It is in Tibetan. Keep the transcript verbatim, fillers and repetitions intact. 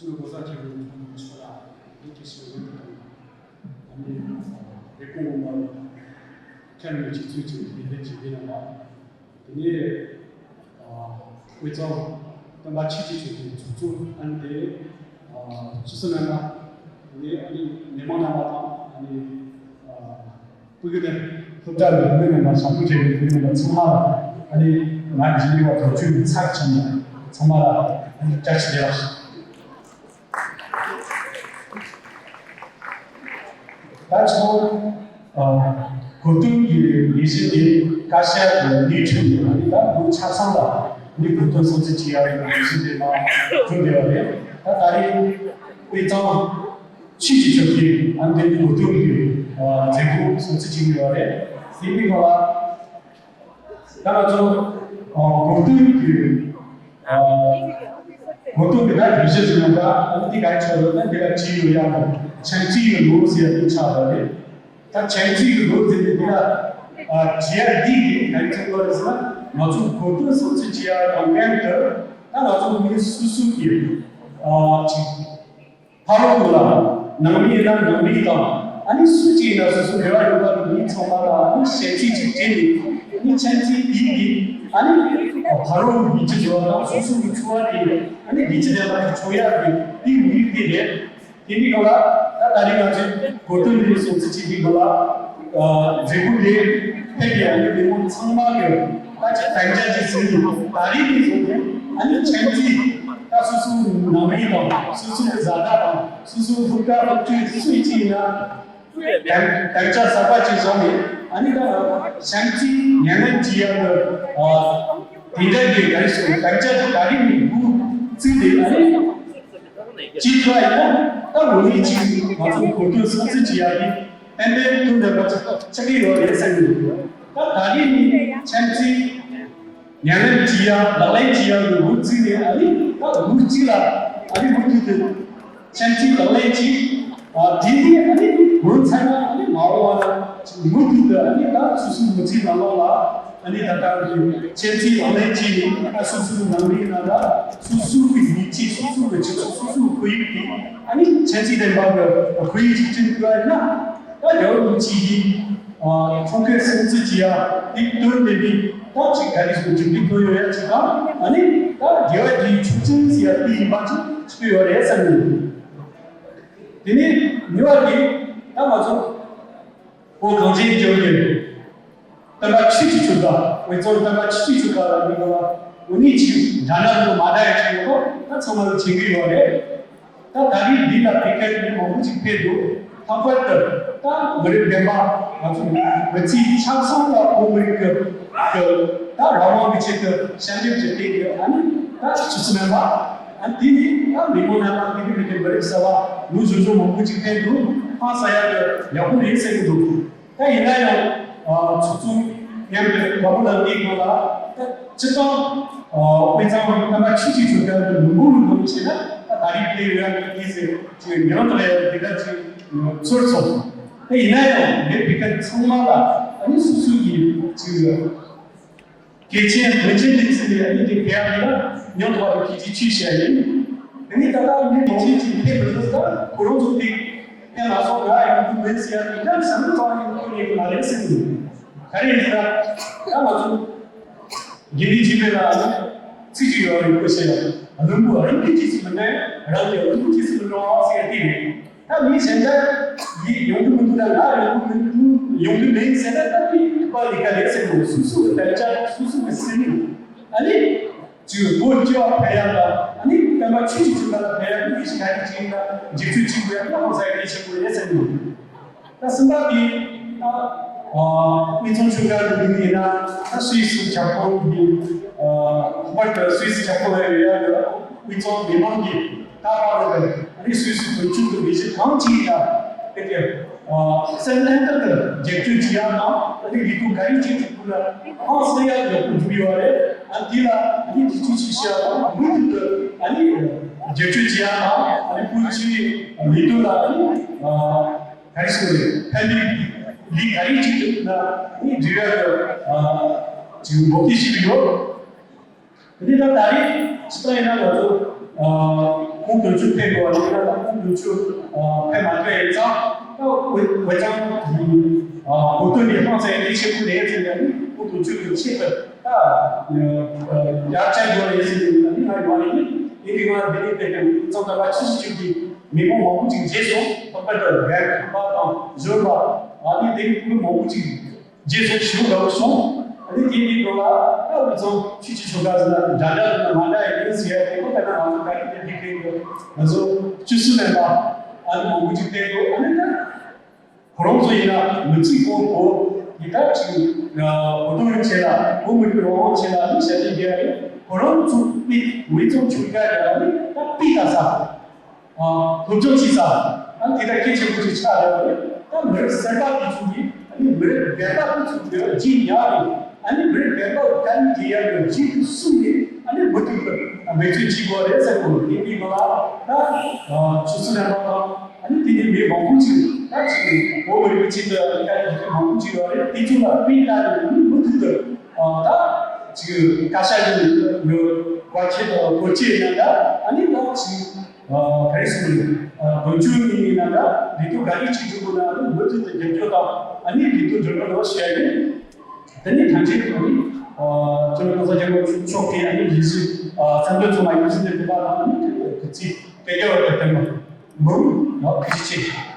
ཚོས་གོ་ས་ཁྱེར་ཡོང་ཆོག་ལ་ལས་ཀྱི་ཞིང་ལས་དང་། ཨ་ནི་ལས་ཁུངས་ངོ་མ་ཁྱེར་ཡོང་ཆེད་ཚུལ་གྱི་ལས་ལས་ཀྱི་ལས་ལ། དེ་ནས་དབུས་གཙང་སྟོན་པ་ཆོས་ཀྱི་ཆོས་ཀྱི་ཚོགས་གཙོ་ཨ་ནི་དེ་ཆུ་སྲིན་རྣམ་པ། དེ་ནས་ཨ་ནི་མི་མང་རྣམ་པ་དང་ཨ་ནི། སྤུ་གུ་དེ་སློབ་གྲྭ་ལ་མི་མེད་པ་ཞང་ཕུ་བྱས་པའི་མི་མེད་པ་ཚང་མ་ལ་ཨ་ནི་ང་འཇིགས་མེད་པ་དོན་གཅོད་ཚར་གྱིས་ནས་ཚང་མ་ལ་ཨ་ནི་བཀྲ་ཤིས་བདེ་ལེགས། ད་ཆོག་གོ་སྟོན་གྱི་ལས་གཞི་དེ་བཀའ་ཤག་གི་ལས་ཁྲིམས་ཡིན་པ་ནི་ད་ལོ་ཆ་ཚང་ལ་ནི་གོ་སྟོན་སྲུང་བརྩི་བྱེད་ཡག་གི་ལས་གཞི་དེ་མ་བྱུང་བསྡད་པ་རེད། ད་ད་རེས་དབུས་གཙང་ཆོས་ཀྱི་ཆོས་ཀྱི་ཨ་ནི་གོ་སྟོན་གྱི་མཛད་སྒོ་སྲུང་བརྩི་བྱེད་ཀྱི་ཡོད་རེད། དེ་མིན་ག་ལ་ད་ང་ཚོ་གོ་སྟོན་གྱི་གོ་སྟོན་གྱི་ད་སྒྲིག་གཞི་ཟིན་ན་ད་ཨ་ནི་དེ་ག་ཆགས་ཡོད་ན་དེ་ལ་བྲིས་ཡོད་ཡག་གི་ཆབ་སྲིད་ཀྱི་ལོ་ཟེར་ཡག་དེ་ཆགས་ཡོད་རེད། ད་ཆབ་སྲིད་ཀྱི་ལོ་ཟེར་ནས་དེ་ལ་བྲིས་ཡག་འདི་གི་ག་རེ་ཆགས་ཡོད་རེད་ཟེར་ན་ང་ཚོ་གོ་སྟོན་སྲུང་བརྩི་བྱེད་ཡག་དང་ལྷན་དུ་ད་ང་ཚོ་མི་སོ་སོ་གི་ཕ་རོལ་པོ་ལ་ནང་མི་ཡིན་ན་ནང་མི་དང་ཨ་ནི་སུ་གཅིག་ཡིན་ན་སོ་སོ་འབྲེལ་བ་ཡོད་པ་གི་མི་ཚང་མ་ལ་ཨ་ནི་ཞལ་ཕྱེ་གཅིག་སྤྲད་ནས་ཨ་ནི་ཆབ་སྲིད་དེ་གི་ཨ་ནི་ཕ་རོལ་པོའི་བདེ་སྐྱིད་བཟོ་བ་དང་སོ་སོ་གི་འཚོ་བ་དེ་ཨ་ནི་བདེ་སྐྱིད་ལྡན་པ་ཞིག་བྱུང་ཡག་གི་དེ་དམིགས་ཡུལ་དེ་རེད། དེ་འདི་ག་ལ་ད་ད་རེས་ང་ཚོས་གོ་སྟོན་འདི་སྲུང་བརྩི་བྱེད་དུས་ག་ལ་མཛད་སྒོ་འདི་ཕེབས་པའི་ཨ་ནི་མི་མང་ཚང་མ་གི་ད་ཅིག་དམ་བཅའ་ཅིག་ཟིན་ནས་ད་རེས་འདི་བཟུང་སྟེ་ཨ་ནི་ཆབ་སྲིད་ད་སོ་སོའི་ནང་མི་དང་སོ་སོའི་བཟའ་ཟླ་དང་སོ་སོའི་སློབ་གྲྭ་སློབ་ཕྲུག་སུ་ཡིན་ན་དམ་དམ་བཅའ་གསར་པ་ཅིག་བཟུང་ནས་ཨ་ནི་ད་ཆབ་སྲིད་ཉམས་ལེན་བྱེད་ཡག་གི་དེ་འདྲ་གི་ག་རེ་ཟེར་དམ་བཅའ་དེ་ད་རེས་ནས་འགོ་བཙུགས་ཏེ་ཨ་ནི། ཅིག་ཐུབ་པ་ཡིན་ན་ད་ལོ་ལེགས་ཅིག་ང་ཚོ་གོ་སྟོན་སྲུང་བརྩི་བྱེད་ཡག་གི་ཏན་ཏན་ཐུགས་འདོད་པ་ཆགས་ཀྱི་ཡོད་རེད་བསམ་གྱི་འདུག་ད་ད་རེས་ནི་ཆབ་སྲིད་ཉམས་ལེན་བྱེད་ཡག་ལག་ལེན་བྱེད་ཡག་གི་འགོ་བཙུགས་ནས་ཨ་ནི་ད་ལོ་གཅིག་ལ་ཨ་ནི་མུ་མཐུད་དུ་ཆབ་སྲིད་ལག་ལེན་བྱེད་དེ་ནི་ཨ་ནི་འགོ་ཚུགས་ན་ཨ་ནི་མ་འོངས་པ་ལ་མུ་མཐུད་དུ་ཨ་ནི་ད་སོ་སོའི་མི་ཚེའི་ནང་ལོགས་ལ། ཨ་ནི་ད་ལྟ་གི་ཆབ་སྲིད་ལག་ལེན་བྱས་ནས་ཨ་སོ་སོའི་ནང་མི་ཡིན་ན་འདྲ་སོ་སོའི་མི་ཚེ་སོ་སོའི་སྤྱི་ཚོགས་སོ་སོའི་ཁོར་ཡུག་དེ་ཨ་ནི་ཆབ་སྲིད་ལྡན་པ་གི་ཁོར་ཡུག་ཅིག་བསྐྲུན་དགོས་ཡིན་ན་ད་རྒྱལ་བ་རིན་པོ་ཆེ་ཡིས་ཁྲིམས་འགལ་སྲུང་བརྩི་བྱེད་ཡ་དེ་དོན་དེ་འདི་ད་ཅིག་ག་རེ་ཟེར་མཇུག་འབྲས་ཐོན་ཡོང་ཡ་ཅིག་དང་ཨ་ནི་ད་རྒྱལ་བ་དེའི་ཆོག་མཆན་ཟེར་ཡ་དེ་ཡིན་པ་ཅིག་ཆགས་ཡོད་རེད་བསམ་ཡོད། དེ་ནས་ཉེ་བ་དེ་ད་ང་ཚོ། ཨོ་གངས་ཅན་ལྗོངས་ཀྱི་སྟོན་པ་ཆོས་ཀྱི་ཆོལ་ཁ། དབུས་གཙང་སྟོན་པ་ཆོས་ཀྱི་ཆོལ་ཁ་ལ་ནི་གོ་བ་འོ་ནི་ཅིག་འདྲ་འདྲ་དང་མ་འདྲ་ཡ་ཅིག་ཡོད་པ་ད་ཚང་མ་ལ་མཁྱེན་གྱི་ཡོད་རེད། ད་ད་རེས་འདི་ལ་ཕེབས་མཁན་མི་མང་པོ་ཅིག་ཕེབས་འདུག་ལྷག་པར་དུ་ད་མི་རབས་རྒན་པ་ང་ཚོ་མི་ཚེའི་ཆ་ཚང་ལ་བོད་མི་རིགས་ཀྱི་ཀྱི་ད་རང་དབང་གི་ཆེད་དུ་ཞབས་འདེགས་ཀྱི་སྟེང་དུ་ཨ་ནི་ད་ཆུ་ཚོད་མེད་པ་ཨ་དེ་ནི་ད་མི་མང་རྣམ་པ་དེ་གི་མི་དེ་མི་རབས་གསར་བ་ལོ་གཞོན་གཞོན་མང་པོ་ཅིག་ཕེབས་འདུག་ཧང་སང་ཡ་གི་ཡག་པོ་རེད་བསམ་གྱི་འདུག་ད་ཡིན་ན་ཡང་ཚོགས་གཙོ་མཉམ་དུ་བ་མོ་ལ་འདིའི་སྒང་ལ་ད་སྤྱི་བཏང་དབུས་གཙང་སྟོན་པ་ཆོས་ཀྱི་ཆོལ་ཁ་གི་ལུང་པ་ལུང་པ་བྱས་ན་ད་ད་རེས་དེ་ཡོད་ཡ་གི་དེ་ཟེར་ཅིག་ཉམས་དུ་ལ་ཡ་དེ་འདྲ་ཅིག་ཚོར་སོང་། ད་ཡིན་ན་ཡང་ངས་བོད་པ་ཚང་མ་ལ་ཨ་ནི་སོ་སོ་ཡི་ཅིག་གལ་ཆེན་དོན་ཆེན་དེ་ཚིག་ནས་ཨ་ནི་དེ་གས་ཡ་ཡིན་ན་ཉམས་དུ་བ་དེ་ཁྱེད་ཀྱིས་ཆོས་བཤད་ཡིན། ཨ་ནི་ད་ལྟ་ངས་གལ་ཆེན་ཅིག་ཕེབས་མི་ཐུབ་ད་ཁོ་རང་ཚོ་དེ་ཕན་མ་སོང་ང་ཡོང་གི་མིན་ཟེར་ཡ་དེ་འདྲ་བསམ་བློ་བཏང་ཡོང་གི་ཡོད་མ་རེད་ཟེར་གི་འདུག་ག་རེ་ཡིན་ཟེར་ན་ད་ང་ཚོ་དགེ་འདུན་ཆོས་འཕེལ་ལ་ཚིག་ཅིག་ཡོད་རེད་ཁོ་བཤད་ཡ། བླུན་པོ་རང་གི་རྗེས་སུ་མི་འབྲང་རང་གི་བླུན་པོ་རྗེས་སུ་མི་འབྲང་བ་ཟེར་ཡ་དེ་རེད། ད་མི་གཞན་དག་ཡིས་ཡོང་གི་མི་འདུག་ད་ང་ཡོང་གི་མི་འདུག་ཡོང་གི་མེད་ཟེར་ན་ད་དེ་ཐུབ་པ་ལས་ཀ་རེད་ཟེར་གི་འདུག་སོ་སོ་གི་དམ་བཅའ་སོ་སོ་གི་སེམས་ནི་ཨ་ནི་ཅིག་ལོ་བཅུ་བ་ཕན་ཡག་ལ་ཨ་ནི་སྟོན་པ་ཆོས་ཀྱི་ཆོལ་ཁ་ལ་ཕན་ཡག་གི་ཡིད་ཆེས་ག་རེ་བྱེད་ཡིན་ན་འཇིགས་ཚུལ་གཅིག་པུ་ཡང་ད་ཧང་སང་ཡག་གལ་ཆེན་པོ་རེད་ཟེར་གི་འདུག་ད་གསུམ་པ་དེ་ད་དབུས་གཙང་ཆོལ་ཁ་གི་མིང་ཡིན་ན་ད་སུད་སི་ཁྱབ་ཁོངས་ཀྱི་ལྷག་པར་དུ་སུད་སི་ཁྱབ་ཁོངས་ལ་ཡོད་ཡག་གི་དབུས་གཙང་མི་མང་གི་ད་བར་དུ་ཨ་ནི་སུད་སི་བོད་ཕྱོགས་ཀྱི་ལས་གཞི་གང་ཅིག་ཡིན་ན་དེ་གའི་སེམས་ལྷན་ཐབས་ཀྱི་རྒྱབ་སྐྱོར་བྱེད་ཡག་དང་ཨ་ནི་ལས་དོན་ག་རེ་བྱེད་ཐུབ་ཐུབ་ལ་ཧང་སང་ཡག་ཡག་པོ་འགྲུབ་ཡོད་རེད། ཨ་ནི་དེ་ལ་ཨ་ནི་དེ་ཚོ་ཞིག་བྱེད་ཡག་དང་མུ་མཐུད་དུ་ཨ་ནི་རྒྱབ་སྐྱོར་བྱེད་ཡག་དང་ཨ་ནི་བོད་ཕྱི་ལས་དོན་ལ་ཨ་ནི་ག་རེ་ཟེར་དགོས་རེད། ཕན་པའི་ལས་ག་རེ་བྱེད་ཐུབ་ན་ཨ་ནི་འབྲེལ་ཡག་གི་ཅིག་འབོད་སྐུལ་ཞུ་གི་ཡོད། དེ་ནས་ད་ད་རེས་སྤྱིར་བཏང་ཡིན་ན་ང་ཚོ་ ཁོང་དོན་གཅོད་ཕེབས་དགོས་པ་ཡིན་ན། ད་ཁོང་དོན་གཅོད་ཕེབས་མ་ཐུབ་ཡིན་ཙང་། ད་འོས་འོས་ཀྱང་གོ་དོན་ནི་ཧང་སང་གལ་ཆེན་པོ་རེད་ཟེར་ནས། ཁོང་དོན་གཅོད་ཀྱི་ཆེད་དུ་ད་ཡར་བཅར་དགོས་རེད་ཟེར་ནས་ནི་ང་ཡོང་བ་ཡིན། དེ་འདི་ང་འདི་ནས་བལྟས་ཀྱང་ཙང་ཙང་ཁ་ཆུ་ཆུ་ཆུ་གི་མི་མང་མང་པོ་ཅིག་མཇལ་སོང་། ལྷག་པར་དུ་རྒན་ཁམས་པ་དང་གཞོན་པ། ཨ་ནི་དེ་མི་མང་པོ་ཅིག་རྗེས་སུ་ཞུ་འདྲ་བོ་སོང་། ཨ་ནི་དེ་འདི་འགྲོ་ལ་ད་འུ་ཚང་ཆུ་ཆུ་ཆུ་ག་ཟེར་ན་འདྲ་འདྲ་ཟེར་ན་མ་འདྲ་ཡིན་ཟེར་ཡ་དེ་ཁོ་ད་ན་ང་ཚོ་ག་གི་དེ་འདི་ཁེལ་འདུག་ང་ཚོ་བཅུ་གསུམ་མིན་པ་ཨ་ནི་མང་པོ་ཅིག་བསྟན་འདུག་ཨ་ནི་ད་ཁོ་རང་ཚོ་ཡིན་ན་མི་ཚེ་གང་པོ་ཡི་ད་ཅིག་བོད་དོན་ཆེད་ལ། བོད་མི་རིགས་རང་དབང་ཆེད་ལ་ནི་བྱ་དེ་རྒྱལ་རེད། ཁོ་རང་ཚོ་པི་འུ་ཚང་ཆུ་ག་ར་ནི་ད་པི་ད་ས། ཨ། སློབ་སྦྱོང་བྱེད་ས། ཨ། དེ་དག་གལ་ཆེན་པོ་ཞིག་ཆགས་ཡོད་རེད། ད་མི་རབས་གསར་པ་དེ་ཚོ་གིས་ཨ་ནི་མི་རབས་རྒན་པ་དེ་ཚོ་གི་རྗེས་ཉར་ནས། ཨ་ནི་མི་རབས་རྒན་པ་ག་ནས་དེ་ཡར་གི་རྗེས་སུ་བཟུང་ནས། ཨ་ནི་མུ་མཐུད་དུ་འབད་བརྩོན་བྱེད་དགོས་རེད་ཟེར་གོ། དེ་འདི་གོ་ལ་ད་ཆུ་ཚོད་རན་པ་དང་། ཨ་ནི་དེ་ནས་མི་མང་པོ་ཅིག་ད་ཅིག་བོད་མི་རིགས་ཀྱི་ཆེད་དུ་ཨ་ནི་ད་ཡིག་མང་པོ་ཅིག་ཡོད་རེད། དེ་ཚོ་ལ་སྤུས་ལྟ་ནས་ཨ་ནི་མུ་མཐུད་དུ་ཨ་ད་ཅིག་བཀའ་ཤག་གི་བཀའ་ཁྱེད་དང་སྐོར་ཆེད་ཡིན་ན་འདྲ། ཨ་ནི་ད་ཅིག་ཨ། ག་རེ་ཟེར་དགོས་རེད། ཨ། དོན་གཅོད་གཉིས་ཡིན་ན་འདྲ། ལས་དོན་ག་རེ་བྱེད་རྒྱུ་དགོས་ན་ཨ་ནི་མུ་མཐུད་དུ་རྒྱབ་སྐྱོར་དང་། ཨ་ནི་ལས་དོན་སྒྲུབ་པ་ནང་བཤད་ཡིན། དེ་ནས་ཐམས་ཅད་ཨ་ནི་ཨ་སྤྱི་ནོར་གོང་ས་སྐྱབས་མགོན་མཆོག་གིས་ཨ་ནི་ཡིད་བཞིན་ཨ་བསམ་འདུན་ཚང་མ་ཡིད་བཞིན་དུ་འགྲུབ་པ་དང་། ཨ་ནི་གུས་བརྩི་དཔལ་རྒྱལ་བ་དང་བསྟན་པ་འབུམ་ལ་ཐུགས་རྗེ་ཆེ།